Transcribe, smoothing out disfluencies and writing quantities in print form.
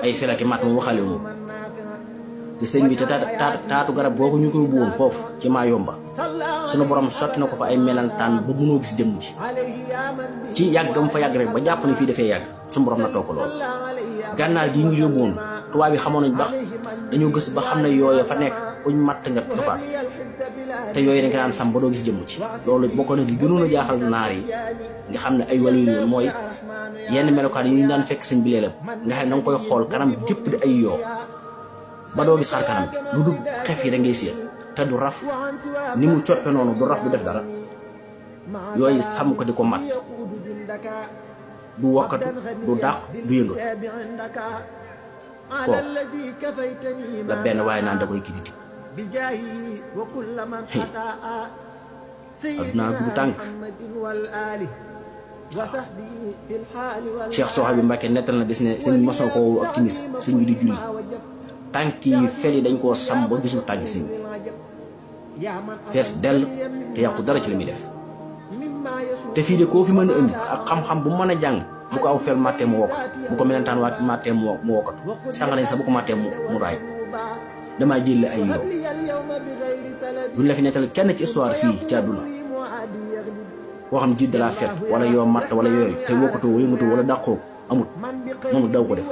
ay felaki mat mu waxale wu te sëñ bi te taatu garab boobu ñu koy buwoon foofu ci maa yomba sunu borom sotti na ko fa ay melantaan ba mënoo gis jëmm ji ci yàggam fa yàgg rek ba jàpp ne fii dafay yàgg sunu borom na toog lool. gànnaar gi ñu yóbbuwoon tubaab yi xamoon nañ bax dañoo gës ba xam ne yooya fa nekk kuñ matt nga faat te yooyu dañ ko daan sam ba doo gis jëmm ci loolu bokk na li gënoon a jaaxal naar yi nga xam ne ay wàllu yu mooy yenn melokaan yi ñu daan fekk sëñ bi léeg-léeg nga xam ne da nga koy xool kanam gépp di ay yoo ba doo gis xar kanam lu dul xef yi da ngay séen te du raf ni mu coppe noonu du raf du def dara yooyu sàmm ko di ko mat du wokkatu du dàq du yëngatu kooku la benn waaye naan da koy critique addunaa du tànk. Cheikh Sohabi Mbacke nettal na des ne sëñ bi mosoo koo ak timis sëñ bi di julli tànk yi fel yi dañ koo sam ba gisul tànk sëñ bi fees dell te yàqu dara ci li muy def te fii de koo fi mën a indi ak xam-xam bu mën a jàng bu ko aw fel màttee mu wokk bu ko melentaan waa màttee mu wokkatu sanga nañ sax bu ko màttee mu raay damaa jëlle ay yow duñ la fi nettal kenn ci histoire fii ci àdduna koo xam jiit de la fête wala yoo matt wala yooyu te wokkatoo yëngatoo wala dàqoo amut moom daw ko def